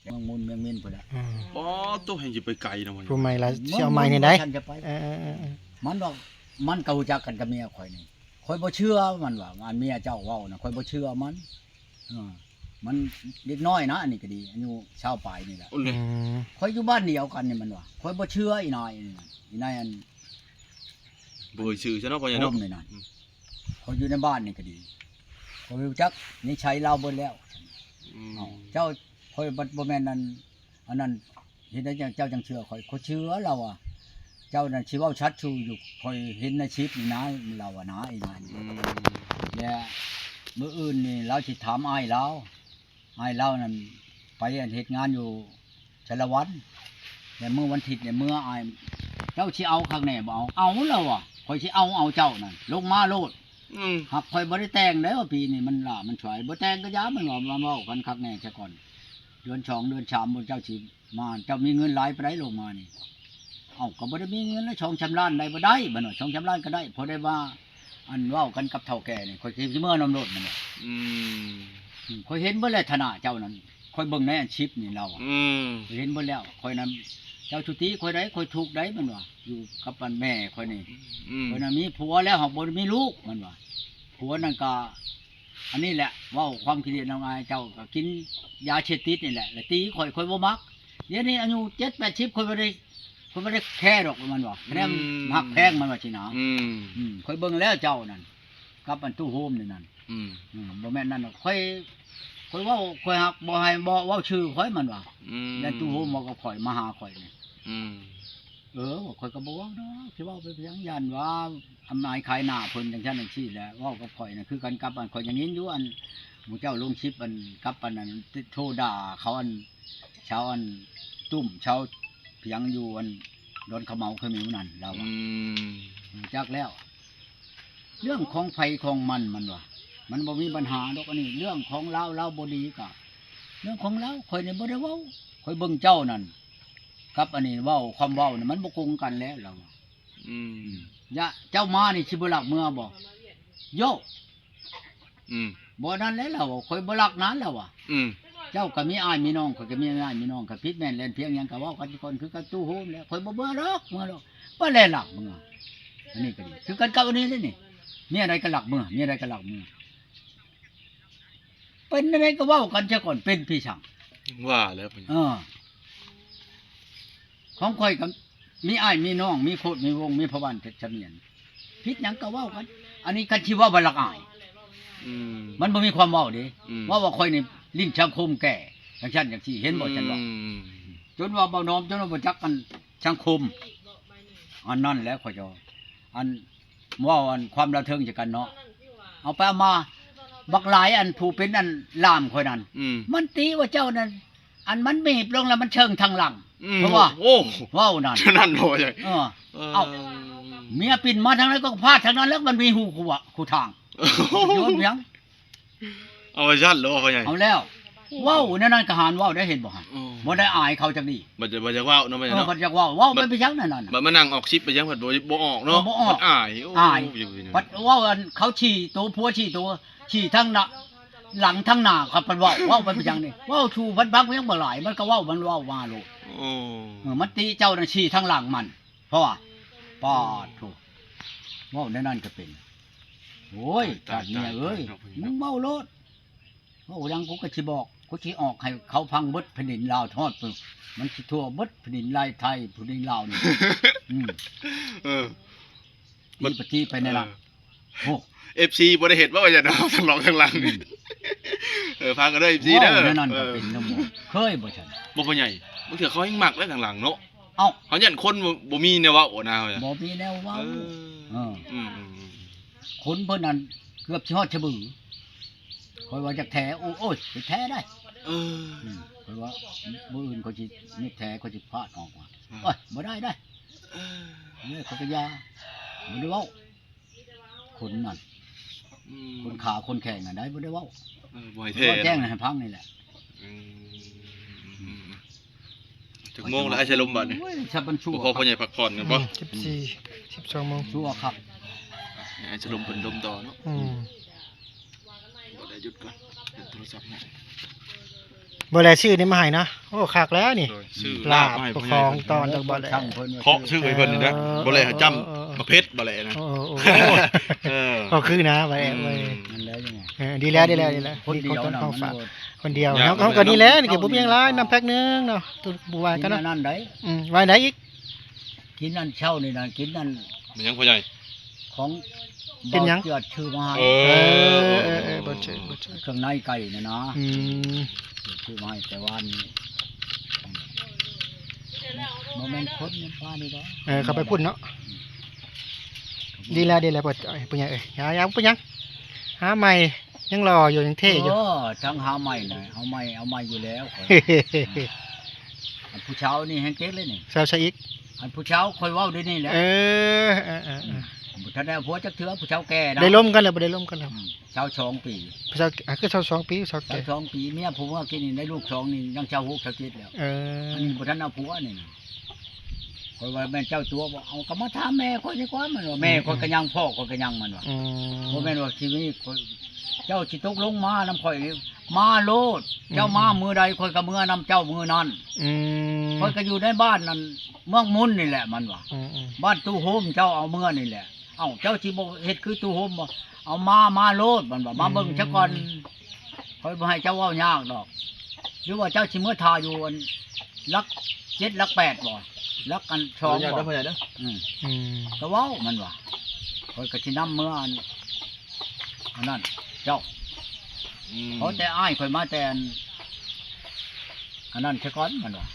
ເມືອງມູນ ເມືອງມິນພຸ້ນແຫຼະ. ອືມ ອໍ ໂຕ ແຮ່ງຊິໄປໄກນະມັນ. ຜູ້ໃໝ່ລະ ເມືອງ ຊິເອົາໃໝ່ນີ້ໄດ໋. ເອີໆໆໆ ມັນວ່າ ມັນກໍຮູ້ຈັກກັນກັບເມຍຂ້ອຍນີ້. ຂ້ອຍບໍ່ເຊື່ອ ມັນວ່າ ອັນເມຍເຈົ້າເວົ້ານະ ຂ້ອຍບໍ່ເຊື່ອມັນ. ເອີ ມັນເດັກນ້ອຍນະ ອັນນີ້ກໍດີ ອາຍຸຊາວປາຍນີ້ແຫຼະ. ໂອ້ ອືມ ຂ້ອຍຢູ່ບ້ານດຽວກັນນີ້ ມັນວ່າ ຂ້ອຍບໍ່ເຊື່ອອີນາຍນີ້ນະ ອີນາຍອັນ ບໍ່ເອີ່ຍຊື່ຊະເນາະ ພໍ່ໃຫຍ່ເນາະ ນີ້ນະ. ອືມ ຂ້ອຍຢູ່ໃນບ້ານນີ້ກໍດີ ຂ້ອຍຮູ້ຈັກນິໄສລາວເບິດແລ້ວ. ອືມ ເອົ້າ ເຈົ້າ ຂ້ອຍບໍ່ ບໍ່ແມ່ນອັນ ອັນນັ້ນ ເຮັດໃດເຈົ້າ ເຈົ້າຈັ່ງເຊື່ອຂ້ອຍ? ຂ້ອຍເຊື່ອລາວວ່າ ເຈົ້ານັ້ນຊິເວົ້າສັດຊື່ຢູ່ ຂ້ອຍເຫັນໃນຄລິບນີ້ນາ ລາວວ່ານາ ອີນາຍ. ອືມ ແລະ ມື້ອື່ນນີ້ລາວຊິຖາມອ້າຍລາວ ອ້າຍລາວນັ້ນໄປອັນເຮັດງານຢູ່ສາລະວັນ ແລະ ມື້ວັນທິດນີ້ເມືອອ້າຍ ເຈົ້າຊິເອົາຄັກແນ່ບໍ່? ເອົາ ເອົາລາວວ່າ ຂ້ອຍຊິເອົາ ເອົາເຈົ້ານັ້ນ ລົງມາໂລດ. ອືມ ຫາກຂ້ອຍບໍ່ໄດ້ແຕ່ງເດ້ ວ່າປີນີ້ມັນຫຼ້າມັນສວາຍ ບໍ່ແຕ່ງກໍຢ່າ ມັນວ່າ ມາເວົ້າກັນຄັກແນ່ຊະກ່ອນ ເດືອນສອງເດືອນສາມ ໝູ່ເຈົ້າຊິມາ ເຈົ້າມີເງິນຫຼາຍປານໃດລົງມານີ້? ເອົ້າ ກໍບໍ່ໄດ້ມີເງິນຫຼາຍ ສອງສາມລ້ານໄດ້ບໍ່ໄດ້ ມັນວ່າ ສອງສາມລ້ານກໍໄດ້ ພໍໄດ້ວ່າ ອັນເວົ້າກັນກັບເຖົ້າແກ່ນີ້ ຂ້ອຍຊິເມືອນຳໂລດ ມັນວ່າ. ອືມ ອືມ ຂ້ອຍເຫັນເບິດແລ້ວຖານະເຈົ້ານັ້ນ ຂ້ອຍເບິ່ງໃນອັນຄລິບນີ້ລາວ ອືມ ຂ້ອຍເຫັນເບິດແລ້ວ ຂ້ອຍນັ້ນ ເຈົ້າສຸຕິຂ້ອຍໄດ໋ ຂ້ອຍທຸກໄດ໋ ມັນວ່າ ຢູ່ກັບອັນແມ່ຂ້ອຍນີ້. ອືມ ຂ້ອຍນັ້ນມີຜົວແລ້ວ ຫາກບໍ່ໄດ້ມີລູກ ມັນວ່າ ຜົວນັ້ນກໍ ອັນນີ້ແຫຼະ ເວົ້າຄວາມຂີ້ດຽດນ້ອງອາຍ ເຈົ້າກໍກິນຢາເສບຕິດນີ້ແຫຼະ ແລ້ວຕີຂ້ອຍ ຂ້ອຍບໍ່ມັກ. ດຽວນີ້ອາຍຸເຈັດແປດສິບ ຂ້ອຍບໍ່ໄດ້ ຂ້ອຍບໍ່ໄດ້ແຄດອກ ມັນວ່າ ອືມ ຄະແນນຮັກແພງ ມັນວ່າຊີ້ນະ. ອືມ ອືມ ຂ້ອຍເບິ່ງແລ້ວເຈົ້ານັ້ນ ກັບອັນຕູ້ໂຮມນີ້ນັ້ນ. ອືມ ອືມ ບໍ່ແມ່ນນັ້ນດອກ ຂ້ອຍ ຂ້ອຍເວົ້າ ຂ້ອຍຮັກ ບໍ່ໃຫ້ ບໍ່ເວົ້າຊື່ຂ້ອຍ ມັນວ່າ. ອືມ ແລ້ວຕູ້ໂຮມເວົ້າກັບຂ້ອຍ ມາຫາຂ້ອຍນີ້. ອືມ ເອີ ຂ້ອຍກໍບໍ່ເວົ້າດອກ ຊິເວົ້າໄປພຽງ ຢ້ານວ່າອຳນາຍຂາຍໜ້າເພິ່ນ ຈັ່ງຊັ້ນຈັ່ງຊີ້ແຫຼະ. ເວົ້າກັບຂ້ອຍນະ ຄືກັນກັບອັນ ຂ້ອຍຍັງຍິນຢູ່ ອັນໝູ່ເຈົ້າລົງຄລິບ ອັນກັບອັນນັ້ນ ໂທດ່າເຂົາ ອັນຊາວອັນຕຸ້ມ ຊາວພຽງຢູ່ອັນດອນຂະເໝົາຂະເໝິວນັ້ນ ລາວວ່າ. ອືມ ຮູ້ຈັກແລ້ວ ເລື່ອງຂອງໃຜຂອງມັນ ມັນວ່າ ມັນບໍ່ມີບັນຫາດອກ ອັນນີ້ເລື່ອງຂອງລາວ ລາວບໍ່ດີກະເລື່ອງຂອງລາວ ຂ້ອຍນີ້ບໍ່ໄດ້ເວົ້າ ຂ້ອຍເບິ່ງເຈົ້ານັ້ນ ກັບອັນນີ້ເວົ້າ ຄວາມເວົ້ານີ້ມັນບໍ່ກົງກັນແລ້ວ ລາວວ່າ. ອືມ ອືມ ຢາ ເຈົ້າມານີ້ຊິບໍ່ລັກເມືອບໍ່? ໂຢ ອືມ ບໍ່ນັ້ນແຫຼະ ລາວວ່າ ຂ້ອຍບໍ່ລັກນານ ລາວວ່າ. ອືມ ເຈົ້າກໍມີອ້າຍມີນ້ອງ ຂ້ອຍກໍມີອ້າຍມີນ້ອງ ຄັນຜິດແມ່ນແລ່ນພຽງຫຍັງກໍເວົ້າກັນກ່ອນ ຄືກັບຕູ້ໂຮມແຫຼະ ຂ້ອຍບໍ່ເມືອດອກ ເມືອດອກ ບໍ່ແລ່ນລັກເມືອ ອັນນີ້ກໍດີ ຄືກັນກັບອັນນີ້ແຫຼະນີ້ ເມຍໃດກໍລັກເມືອ ເມຍໃດກໍລັກເມືອ ເປັນແນວໃດກໍເວົ້າກັນຊະກ່ອນ ເປັນພີ່ຊ່າງ ວ່າແລ້ວ ເອີ ຂອງຂ້ອຍກໍມີອ້າຍມີນ້ອງ ມີໂຄດມີວົງ ມີພໍ່ບ້ານເພັດສະໝຽນ ຜິດຫຍັງກໍເວົ້າກັນ ອັນນີ້ຄັນຊິເວົ້າບັດລັກອາຍ. ອືມ ມັນບໍ່ມີຄວາມເວົ້າເດ້ ອືມ ເວົ້າວ່າຂ້ອຍນີ້ຫຼິ້ນສັງຄົມແກ່ ຈັ່ງຊັ້ນຈັ່ງຊີ້ ເຫັນບໍ່ ອືມ ຊັ້ນວ່າ ຈົນວ່າເບົານ້ອມ ຈົນວ່າບໍ່ຈັກອັນສັງຄົມ ອັນນັ້ນແຫຼະ ຂ້ອຍຈະ ອັນ ເວົ້າອັນຄວາມລະເທິງໃສ່ກັນເນາະ ເອົາໄປເອົາມາ ບັກຫຼາຍອັນຜູ້ເປັນອັນລ່າມຂ້ອຍນັ້ນ ອືມ ມັນຕິວ່າເຈົ້ານັ້ນ ອັນມັນມີບລົງແລ້ວມັນເຊີງທາງຫຼັງ ອືມ ເພາະວ່າ ໂອ້ ເວົ້ານັ້ນ ນັ້ນບໍ່ໃຫຍ່ ເອີ ເອີ ເອົາ ເມຍປິ່ນມາທາງໃດກໍພາດທາງນັ້ນແລ້ວ ມັນມີຮູຄູ່ ຄູ່ທາງ ໂອ້ ໂຍນຫຍັງ ເອົາໄວ້ຊັ້ນເລີຍພໍ່ໃຫຍ່ ເອົາແລ້ວ ເວົ້າແນວນັ້ນກໍຫານເວົ້າໄດ້ ເຫັນບໍ່ຫັ້ນ ອືມ ບໍ່ໄດ້ອາຍເຂົາຈັກດີ້ ບໍ່ ບໍ່ຢາກເວົ້າເນາະ ບໍ່ຢາກ ເອີ ເນາະ ບໍ່ຢາກເວົ້າ ເວົ້າໄປ ບັດ ໄປຫຍັງນັ້ນ ບັດມານັ່ງອອກຄລິບໄປຫຍັງ ບັດບໍ່ ບໍ່ອອກເນາະ ບໍ່ອອກ ມັນອາຍ ໂອ້ ອາຍ ບັດເວົ້າອັນເຂົາຊີ້ໂຕ ຜົວຊີ້ໂຕ ຊີ້ທັງໜ້າ ຫຼັງທັງໜ້າ ເຂົາພັດເວົ້າ ເວົ້າໄປເປັນຫຍັງນີ້ ເວົ້າສູ່ເພິ່ນຟັງ ຍັງບໍ່ຫຼາຍ ມັນກໍເວົ້າ ມັນເວົ້າມາໂລດ ໂອ້ ເອີ ມັນຕິເຈົ້ານັ້ນຊີ້ທັງຫຼັງມັນ ເພາະວ່າ ປາດໂທ້ ເວົ້າແນວນັ້ນກໍເປັນ ໂອ້ຍ ຕາຍ ຕາດເມຍເອີຍ ຕາຍ ຕາຍ ເນາະ ມຶງເວົ້າໂລດ ເວົ້າຫຍັງ ກູກໍຊິບອກ ກູຊິອອກໃຫ້ເຂົາຟັງເບິດແຜ່ນດິນລາວ ຮອດ ມັນຊິທົ່ວເບິດແຜ່ນດິນລາຍໄທ ແຜ່ນດິນລາວນີ້ ອືມ ເອີ ຕີປະຕິໄປແນວນັ້ນ ເອີ ໂອ້ ເອັຟຊີ ບໍ່ໄດ້ເຮັດບໍ່ວ່າຢ່າເນາະ ທັງຫຼອກທັງຫຼັງ ອືມ ເອີ ຟັງກັນເດີ ເອັຟຊີ ເດີ ແນວນັ້ນກໍເປັນນຳ ເອີ ເຄີຍບໍ່ຊັ້ນ ບໍ່ ພໍ່ໃຫຍ່ ບາງເທື່ອເຂົາແຮ່ງມັກເດ້ທາງຫຼັງເນາະ ເອົ້າ ເຮົາຢ້ານຄົນບໍ່ ບໍ່ມີແນວເວົ້ານະ ບໍ່ມີແນວເວົ້າ ເອີ ເອີ ອືມໆໆ ຄົນເພິ່ນນັ້ນເກືອບຊິຮອດຊະບື ຂ້ອຍວ່າຢາກແທ້ ໂອ້ຍ ໂອ້ຍ ໄປແທ້ໄດ້ ເອີ ອືມ ຂ້ອຍວ່າມື້ອື່ນຂ້ອຍຊິມີແທ້ ຂ້ອຍຊິພາດອອກວ່າ ເອີ ໂອ້ຍ ບໍ່ໄດ້ໄດ໋ ເອີ ເອີ ຂ້ອຍກໍຢ່າ ບໍ່ໄດ້ເວົ້າ ຄົນນັ້ນ ອືມ ຄົນຂາຄົນແຂງນັ້ນໄດ໋ ບໍ່ໄດ້ເວົ້າ ເອີ ບໍ່ໃຫ້ແທ້ ເວົ້າແຈ້ງໃຫ້ຟັງນີ້ແຫຼະ ອືມ ອືມໆໆ ຈັກໂມງແລ້ວ ອ້າຍສະລົມ ບາດນີ້ ໂອ້ຍ ສະບັນຊົ່ວ ບໍ່ພໍພໍ່ໃຫຍ່ພັກຜ່ອນກັນບໍ່? ອືມ ສິບສີ່ ສິບສອງໂມງ ຊົ່ວຄັກ ໃຫ້ອ້າຍສະລົມເພິ່ນລົມຕໍ່ເນາະ ອືມ ບໍ່ໄດ້ຢຸດກ່ອນ ເຮັດໂທລະສັບໃຫ້ ບໍ່ແລ ຊື້ນີ້ມາໃຫ້ນະ ໂອ້ ຄັກແລ້ວນີ້ ໂດຍ ຊື້ລາບ ລາບໃຫ້ ຂອງຕອນຈັກບໍ່ແຫຼະ ເພາະຊື້ໃຫ້ເພິ່ນນີ້ນະ ເອີ ບໍ່ແຫຼະຫາຈ້ຳ ເອີ ບັກເຜັດບໍ່ແຫຼະນະ ໂອ້ ໂອ້ ເອີ ກໍຄືນະ ບໍ່ແຫຼະ ອືມ ເວີຍ ນັ້ນແຫຼະ ເອີ ດີແລ້ວ ດີແລ້ວ ດີແລ້ວ ຄົນດຽວນະ ຄົນດຽວເນາະ ເຮົາກໍນີ້ແຫຼະ ນີ້ກໍບໍ່ມີຫຍັງຫຼາຍ ນ້ຳແພັກໜຶ່ງເນາະ ບໍ່ວ່າກັນເນາະ ກິນອັນນັ້ນໄດ໋ ອືມ ວ່າໄດ໋ອີກ ກິນອັນເຊົ້ານີ້ນະ ກິນອັນ ແມ່ນຫຍັງພໍ່ໃຫຍ່ ຂອງ ກິນຫຍັງ ເບົາເຈືອດຊື້ມາໃຫ້ ເອີ ເອີ ເອີ ເອີ ເອີ ເບົາເຈືອດ ເຄື່ອງໃນໄກ່ນະນະ ອືມ ຊື້ມາໃຫ້ແຕ່ວານນີ້ ບໍ່ແມ່ນຄົນ ມັນປານີ້ດອກ ເອີ ເຂົ້າໄປພຸ້ນເນາະ ອືມ ດີແລ້ວ ດີແລ້ວ ພໍ່ໃຫຍ່ເອີຍ ຢ່າ ຢ່າ ບໍ່ເປັນຫຍັງ ຫາໃໝ່ ຍັງຫຼໍ່ຢູ່ ຍັງເທ່ຢູ່ ເອີ ທັງຫາໃໝ່ນະ ເອົາໃໝ່ ເອົາໃໝ່ຢູ່ແລ້ວ ຂ້ອຍ ອັນຜູ້ສາວນີ້ແຮງເຕັກເລີຍນີ້ ສາວໃສອີກ ອັນຜູ້ສາວຂ້ອຍເວົ້າດຽວນີ້ແຫຼະ ເອີ ເອີ ເອີ ອືມ ບໍ່ທັນໄດ້ເອົາຜົວຈັກເທື່ອ ຜູ້ສາວແກ່ນະ ໄດ້ລົມກັນແລ້ວ ບໍ່ໄດ້ລົມກັນແລ້ວ ອືມ ຊາວສອງປີ ຜູ້ສາວ ອ່າ ຄືຊາວສອງປີ ຜູ້ສາວແກ່ ຊາວສອງປີ ເມຍຜູ້ເມື່ອກີ້ນີ້ໄດ້ລູກສອງນີ້ ຍັງຊາວຫົກ ຊາວເຈັດແລ້ວ ເອີ ອັນນີ້ບໍ່ທັນເອົາຜົວນີ້ນະ ຂ້ອຍວ່າແມ່ນເຈົ້າຕົວະບໍ່ ເອົາ ກໍມາຖາມແມ່ຂ້ອຍດີກວ່າ ມັນວ່າ ອືມ ແມ່ຂ້ອຍກໍຍັງ ພໍ່ຂ້ອຍກໍຍັງ ມັນວ່າ ອືມ ບໍ່ແມ່ນວ່າຊີວິດຂ້ອຍ ເຈົ້າຊິຕົກລົງມານຳຂ້ອຍນີ້ ມາໂລດ ອືມ ເຈົ້າມາມື້ໃດ ຂ້ອຍກໍເມືອນຳເຈົ້າມື້ນັ້ນ ອືມ ຂ້ອຍກໍຢູ່ໃນບ້ານນັ້ນ ເມືອງມຸນນີ້ແຫຼະ ມັນວ່າ ອືມໆ ບ້ານຕູ້ໂຮມເຈົ້າເອົາເມືອນີ້ແຫຼະ ເອົ້າ ເຈົ້າຊິບໍ່ເຮັດຄືຕູ້ໂຮມບໍ່ ເອົາມາ ມາໂລດ ມັນວ່າ ມາເບິ່ງຊະກ່ອນ ອືມ ຂ້ອຍບໍ່ໃຫ້ເຈົ້າເວົ້າຍາກດອກ ຫຼືວ່າເຈົ້າຊິເມືອຖ້າຢູ່ອັນຫຼັກເຈັດ ຫຼັກແປດບໍ່ ຫຼັກອັນສອງບໍ່ ອືມ ອືມ ກໍເວົ້າ ມັນວ່າ ຂ້ອຍກໍຊິນຳເມືອອັນ ອັນນັ້ນເຈົ້າ ອືມ ເພາະແຕ່ອ້າຍຂ້ອຍມາແຕ່ອັນ ອັນນັ້ນຊະກ່ອນ ມັນວ່າ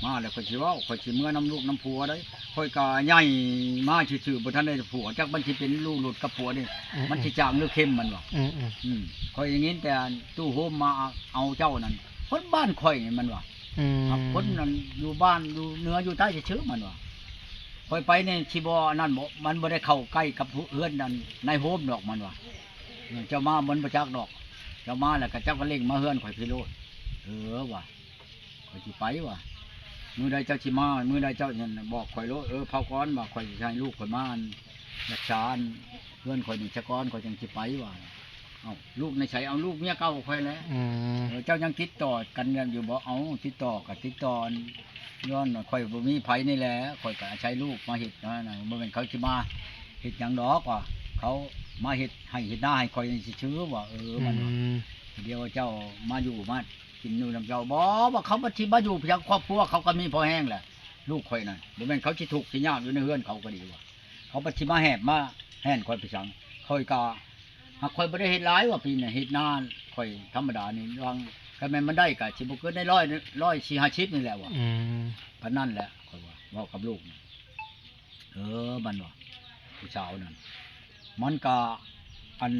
ມາແລ້ວຂ້ອຍຊິເວົ້າ ຂ້ອຍຊິເມືອນຳລູກນຳຜົວໄດ໋ ຂ້ອຍກໍໃຫຍ່ມາຊື່ໆ ບໍ່ທັນໄດ້ຜົວ ຈັກມັນຊິເປັນລູກຫຼຸດກັບຜົວນີ້ ອືມໆ ມັນຊິຈາງຫຼືເຄັມ ມັນວ່າ ອືມໆ ອືມ ຂ້ອຍໄດ້ຍິນແຕ່ຕູ້ໂຮມມາເອົາເຈົ້ານັ້ນ ຄົນບ້ານຂ້ອຍນີ້ ມັນວ່າ ອືມ ຄົນນັ້ນຢູ່ບ້ານຢູ່ເໜືອຢູ່ໃຕ້ຊື່ໆ ມັນວ່າ ຂ້ອຍໄປນີ້ຊິບໍ່ອັນນັ້ນບໍ່ ມັນບໍ່ໄດ້ເຂົ້າໃກ້ກັບເຮືອນນັ້ນນາຍໂຮມດອກ ມັນວ່າ ເອີ ເຈົ້າມາມັນບໍ່ຈັກດອກ ເຈົ້າມາແລ້ວກໍເຈົ້າກໍເລັ່ງມາເຮືອນຂ້ອຍພີ້ໂລດ ເອີ ວ່າ ຂ້ອຍຊິໄປວ່າ ມື້ໃດເຈົ້າຊິມາ ມື້ໃດເຈົ້ານັ້ນບອກຂ້ອຍໂລດ ເອີ ເຝົ້າກ່ອນວ່າ ຂ້ອຍຊິໃຫ້ລູກຂ້ອຍມາອັນ ລັກສາອັນເຮືອນຂ້ອຍນີ້ຊະກ່ອນ ຂ້ອຍຈັ່ງຊິໄປວ່າ ເອົ້າ ລູກໃນໃສ ເອົາລູກເມຍເກົ່າຂ້ອຍແຫຼະ ອືມ ເອີ ເຈົ້າຍັງຕິດຕໍ່ກັນຢູ່ບໍ່ ເອົາ ຕິດຕໍ່ກໍຕິດຕໍ່ ຍ້ອນຂ້ອຍບໍ່ມີໃຜນີ້ແຫຼະ ຂ້ອຍກໍອາໄສລູກມາເຮັດນະ ບໍ່ແມ່ນເຂົາຊິມາເຮັດຫຍັງດອກວ່າ ເຂົາມາເຮັດໄຮ່ເຮັດນາໃຫ້ຂ້ອຍຊື່ໆ ວ່າ ເອີ ມັນວ່າ ອືມ ດຽວເຈົ້າມາຢູ່ມາ ກິນຢູ່ນຳເຈົ້າ ບໍ່ ວ່າເຂົາບັດຊິມາຢູ່ພຽງຄອບຄົວ ເຂົາກໍມີພໍແຮງແຫຼະ ລູກຂ້ອຍນັ້ນ ບໍ່ແມ່ນເຂົາຊິທຸກຊິຍາກຢູ່ໃນເຮືອນເຂົາກໍດີວ່າ ເຂົາບັດຊິມາແຫບມາແຮ່ນຂ້ອຍໄປສັງ ຂ້ອຍກໍ ຫາກຂ້ອຍບໍ່ໄດ້ເຮັດຫຼາຍວ່າປີນີ້ ເຮັດນາຂ້ອຍທຳມະດານີ້ ຫວັງ ຄັນແມ່ນມັນໄດ້ກໍຊິບໍ່ເກີນໄດ້ຮ້ອຍ ຮ້ອຍສີ່ສິບຫ້າສິບນີ້ແຫຼະວ່າ ອືມ ປານນັ້ນແຫຼະ ຂ້ອຍວ່າ ເວົ້າກັບລູກ ເອີ ມັນວ່າ ຜູ້ສາວນັ້ນ ມັນກະ ອັນ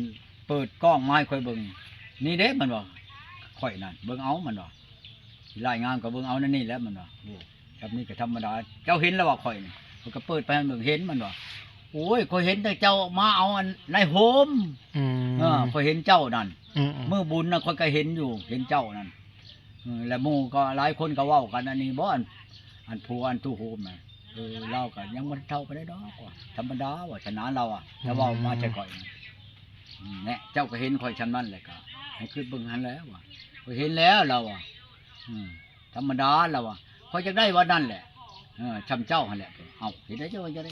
ເປີດກ້ອງມາໃຫ້ຂ້ອຍເບິ່ງ ນີ້ເດ້ ມັນວ່າ ຂ້ອຍນັ້ນ ເບິ່ງເອົາ ມັນວ່າ ລາຍງານກໍເບິ່ງເອົາແນວນີ້ແຫຼະ ມັນວ່າ ໂອ້ ແບບນີ້ກໍທຳມະດາ ເຈົ້າເຫັນແລ້ວວ່າຂ້ອຍນີ້ ຂ້ອຍກໍເປີດໄປໃຫ້ເບິ່ງ ເຫັນ ມັນວ່າ ໂອ້ຍ ຂ້ອຍເຫັນແຕ່ເຈົ້າມາເອົາອັນນາຍໂຮມ ອືມ ເອີ ຂ້ອຍເຫັນເຈົ້ານັ້ນ ອືມໆ ມື້ບຸນນະ ຂ້ອຍກໍເຫັນຢູ່ ເຫັນເຈົ້ານັ້ນ ເອີ ແລະໝູ່ກໍຫຼາຍຄົນກໍເວົ້າກັນ ອັນນີ້ບໍ່ ອັນ ອັນຜົວອັນຕູ້ໂຮມນະ ເອີ ລາວກໍຍັງບໍ່ທັນເຖົ້າປານໃດດອກວ່າ ທຳມະດາວ່າຊັ້ນນະລາວອະ ແຕ່ເວົ້າມາໃສ່ຂ້ອຍ ອືມ ແນ່ ເຈົ້າກໍເຫັນຂ້ອຍຊ່ຳນັ້ນແຫຼະ ກໍໃຫ້ຄິດເບິ່ງຫັ້ນແຫຼະວ່າ ຂ້ອຍເຫັນແລ້ວລາວວ່າ ອືມ ທຳມະດາລາວວ່າ ຂ້ອຍຢາກໄດ້ວ່ານັ້ນແຫຼະ ເອີ ຊ່ຳເຈົ້າຫັ້ນແຫຼະ ເອົ້າ ເຮັດໄດ້ເຈົ້າວ່າຈັ່ງໃດ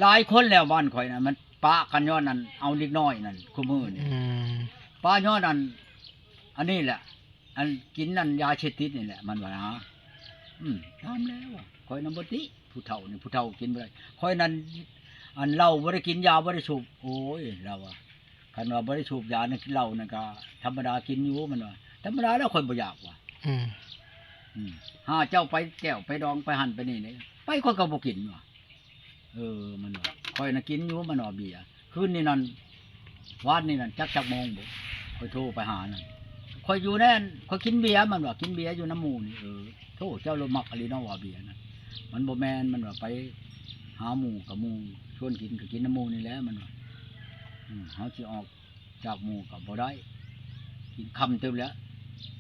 ຫຼາຍຄົນແລ້ວບ້ານຂ້ອຍນະ ມັນປະກັນຍ້ອນອັນເອົາເດັກນ້ອຍນັ້ນ ຄູ່ມື້ນີ້ ອືມ ປະຍ້ອນອັນ ອັນນີ້ແຫຼະ ອັນກິນອັນຢາເສບຕິດນີ້ແຫຼະ ມັນວ່ານະ ອືມ ຖາມແລ້ວ ຂ້ອຍນຳບໍ່ຕິ ຜູ້ເຖົ້ານີ້ ຜູ້ເຖົ້າກິນບໍ່ໄດ້ ຂ້ອຍນັ້ນ ອັນເຫຼົ້າບໍ່ໄດ້ກິນ ຢາບໍ່ໄດ້ສູບ ໂອ້ຍ ລາວວ່າ ຄັນວ່າບໍ່ໄດ້ສູບຢານີ້ ເຫຼົ້ານັ້ນກໍທຳມະດາກິນຢູ່ ມັນວ່າ ທຳມະດາແລ້ວ ຂ້ອຍບໍ່ຢາກວ່າ ອືມ ອືມ ຫາເຈົ້າໄປແກ້ວໄປດອງ ໄປຫັ້ນໄປນີ້ເດ້ ໄປຂ້ອຍກໍບໍ່ກິນວ່າ ເອີ ມັນວ່າ ຂ້ອຍນະກິນຢູ່ ມັນວ່າ ເບຍ ຄືນນີ້ນັ້ນ ວານນີ້ນັ້ນ ຈັກ ຈັກໂມງບຸ ຂ້ອຍໂທໄປຫານັ້ນ ຂ້ອຍຢູ່ແນ່ນ ຂ້ອຍກິນເບຍ ມັນວ່າ ກິນເບຍຢູ່ນຳໝູ່ນີ້ ເອີ ໂທ້ ເຈົ້າລະມັກອີ່ຫຼີເນາະວ່າເບຍນະ ມັນບໍ່ແມ່ນ ມັນວ່າ ໄປຫາໝູ່ກັບໝູ່ ຊວນກິນກໍກິນນຳໝູ່ນີ້ແຫຼະ ມັນວ່າ ອືມ ເຮົາຊິອອກ ຈາກໝູ່ກໍບໍ່ໄດ້ ກິນຄ່ຳຕື່ມແລ້ວ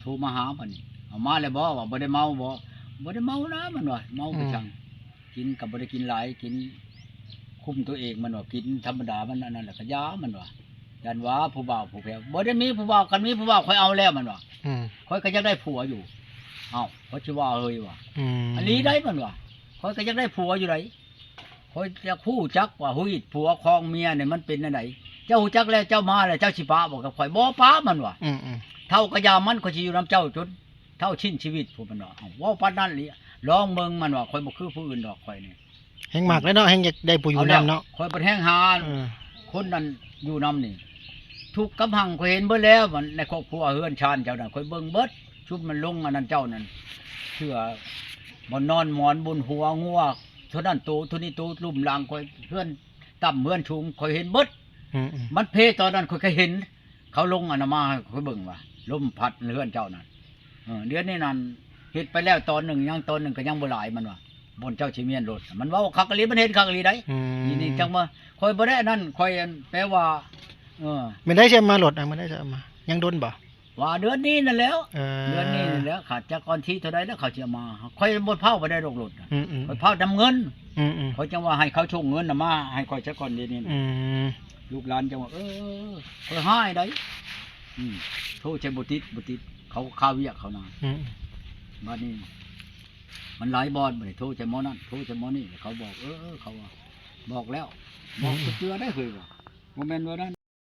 ໂທມາຫາບັດນີ້ ເອົາມາແລ້ວບໍ່ ວ່າບໍ່ໄດ້ເມົາບໍ່ ບໍ່ໄດ້ເມົານະ ມັນວ່າ ເມົາໄປ ອືມ ຊັງ ກິນກໍບໍ່ໄດ້ກິນຫຼາຍ ກິນຄຸມຕົວເອງ ມັນວ່າ ກິນທຳມະດາ ມັນອັນນັ້ນແຫຼະ ກໍຢ່າ ມັນວ່າ ຢ້ານວ່າຜູ້ບ່າວຜູ້ແພ້ວ ບໍ່ໄດ້ມີຜູ້ບ່າວ ຄັນມີຜູ້ບ່າວຂ້ອຍເອົາແລ້ວ ມັນວ່າ ອືມ ຂ້ອຍກໍຢາກໄດ້ຜົວຢູ່ ເອົ້າ ຂ້ອຍຊິວ່າເຮີຍວ່າ ອືມ ອີ່ຫຼີໃດ໋ ມັນວ່າ ຂ້ອຍກໍຢາກໄດ້ຜົວຢູ່ໃດ໋ ຂ້ອຍຢາກຮູ້ຈັກວ່າຮີດຜົວຄອງເມຍນີ້ມັນເປັນແນວໃດ ເຈົ້າຮູ້ຈັກແລ້ວ ເຈົ້າມາແລ້ວ ເຈົ້າຊິປະບໍ່ກັບຂ້ອຍ? ບໍ່ປະ ມັນວ່າ ອືມໆ ເທົ່າກະຢ່າມັນ ຂ້ອຍຊິຢູ່ນຳເຈົ້າຈົນເທົ່າສິ້ນຊີວິດ ພຸ້ນ ມັນວ່າ ເອົ້າ ເວົ້າປານນັ້ນອີ່ຫຼີ ລອງເບິ່ງ ມັນວ່າ ຂ້ອຍບໍ່ຄືຜູ້ອື່ນດອກ ຂ້ອຍນີ້ ແຮ່ງມັກແລ້ວເນາະ ແຮ່ງຢາກໄດ້ຜູ້ຢູ່ນຳເນາະ ຂ້ອຍບັດແຮ່ງຫາ ເອີ ຄົນນັ້ນຢູ່ນຳນີ້ ທຸກກຳພັງ ຂ້ອຍເຫັນເບິດແລ້ວ ມັນໃນຄອບຄົວເຮືອນຊານເຈົ້ານັ້ນ ຂ້ອຍເບິ່ງເບິດ ຊຸມມັນລົງອັນນັ້ນເຈົ້ານັ້ນ ເສື້ອບ່ອນນອນ ໝອນບຸນ ຫົວງົວ ເທົ່ານັ້ນໂຕ ເທົ່ານີ້ໂຕ ລຸ່ມຫຼັງຂ້ອຍ ເຮືອນຕ່ຳເຮືອນສູງ ຂ້ອຍເຫັນເບິດ ອືມໆ ມັນເພຕອນນັ້ນ ຂ້ອຍກໍເຫັນ ເຂົາລົງອັນນັ້ນມາໃຫ້ຂ້ອຍເບິ່ງວ່າ ລົມພັດເຮືອນເຈົ້ານັ້ນ ເອີ ດຽວນີ້ນັ້ນ ເຮັດໄປແລ້ວຕອນໜຶ່ງ ຍັງຕອນໜຶ່ງກໍຍັງບໍ່ຫຼາຍ ມັນວ່າ ບ່ອນເຈົ້າຊິມ້ຽນລົດ ມັນເວົ້າຄັກອີ່ຫຼີ ມັນເຫັນຄັກອີ່ຫຼີໃດ໋ ອືມ ນີ້ຈັ່ງວ່າ ຂ້ອຍບໍ່ໄດ້ອັນນັ້ນ ຂ້ອຍອັນ ແປວ່າ ເອີ ມື້ໃດຊິເອົາມາລົດນະ ມື້ໃດຊິເອົາມາ ຍັງດົນບໍ່? ວ່າເດືອນນີ້ນັ້ນແຫຼ້ວ ເອີ ເດືອນນີ້ນັ້ນແຫຼ້ວ ຂາດຈັກວັນທີເທົ່າໃດແລ້ວເຂົາຊິເອົາມາ ຂ້ອຍບໍ່ຟ້າວໄປໄດ້ດອກລົດນະ ອືມໆ ຂ້ອຍຟ້າວນຳເງິນ ອືມໆ ຂ້ອຍຈັ່ງວ່າໃຫ້ເຂົາສົ່ງເງິນນະມາໃຫ້ຂ້ອຍຊະກ່ອນ ດຽວນີ້ນະ ອືມ ລູກຫຼານຈັ່ງວ່າ ເອີ ຂ້ອຍຮ້າຍໃດ໋ ອືມ ໂທໃສ່ບໍ່ຕິດ ບໍ່ຕິດ ເຂົາຄາວຽກເຂົານະ ອືມ ບາດນີ້ ມັນຫຼາຍບ່ອນ ບາດນີ້ໂທໃສ່ໝໍນັ້ນ ໂທໃສ່ໝໍນີ້ ເຂົາບອກ ເອີ ເຂົາວ່າ ບອກແລ້ວ ບອກ ອືມ ເທື່ອໄດ້ເຮີຍວ່າ ບໍ່ແມ່ນວ່ານັ້ນ